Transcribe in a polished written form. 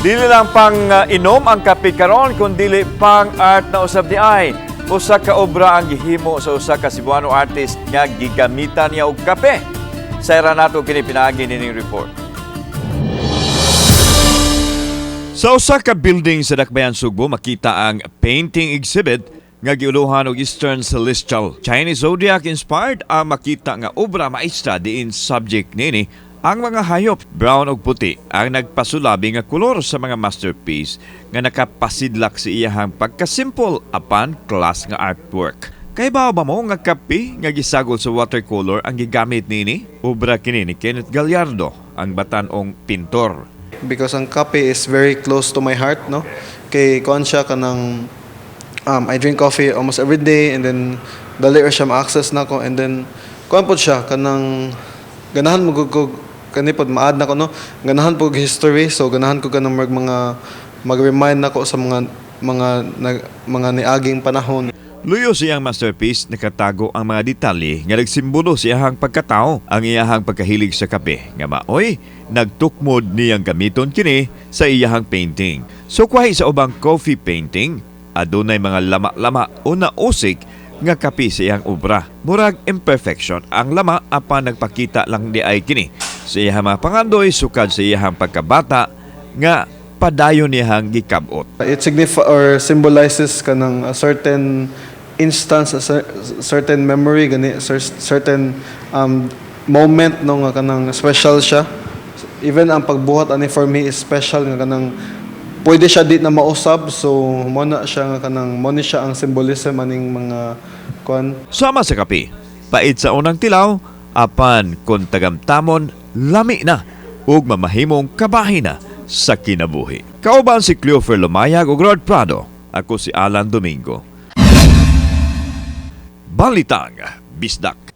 Dili lang pang inom ang kape karon, kundi pang art na usab diay. Usa ka obra ang gihimo sa usa ka Cebuano artist nga gigamitan niya og kape. Sayran nato kini pinaagi nining report. Sa usa ka building sa Dakbayan, Sugbo, makita ang painting exhibit nga giuluhan og Eastern Celestial. Chinese Zodiac inspired ang makita nga obra maestra diin subject nini ang mga hayop. Brown ug puti ang nagpasulabi nga kolor sa mga masterpiece nga nakapasidlak sa iyahang pagkasimple apan class nga artwork. Kay ba mo nga kape nga gisagol sa watercolor ang gigamit nini? Obra kini ni Kenneth Gallardo, ang batan-ong pintor. Because ang kape is very close to my heart, no? Kay kuan siya, kanang I drink coffee almost every day and then dali ra siya ma-access nako and then kuan pod siya, kanang ganahan mo gud ko kani pod, ma-add nako, no, ganahan po og history, so ganahan ko kanang mga mag-remind nako sa mga niaging panahon. Luyo sa iyang masterpiece, nakatago ang mga detalye nga nagsimbolo sa iyahang pagkatao, ang iyahang pagkahilig sa kape, nga maoy nagtukmod niyang gamiton kini sa iyahang painting. So kwahi sa ubang coffee painting, adunay mga lama-lama o nausik nga kape sa iyang obra. Murag imperfection ang lama apan nagpakita lang diay kini sa iyahang mga pangandoy sukad sa iyahang pagkabata nga padayon niyang gikab-ot. It signify or symbolizes kanang a certain instance, a certain memory gani, certain moment, no, nga kanang special siya. Even ang pagbuhat ani for me is special nga kanang pwede siya di na mausab, so mo na siya nga kanang mo ni siya ang symbolism aning mga kuan. Sama sa kape, pait sa unang tilaw, apan kung tagamtamon, lami na ug mamahimong kabahin na sa kinabuhi. Kauban si Cleofer Lumayag ug Rod Prado. Ako si Alan Domingo. Balitang Bisdak.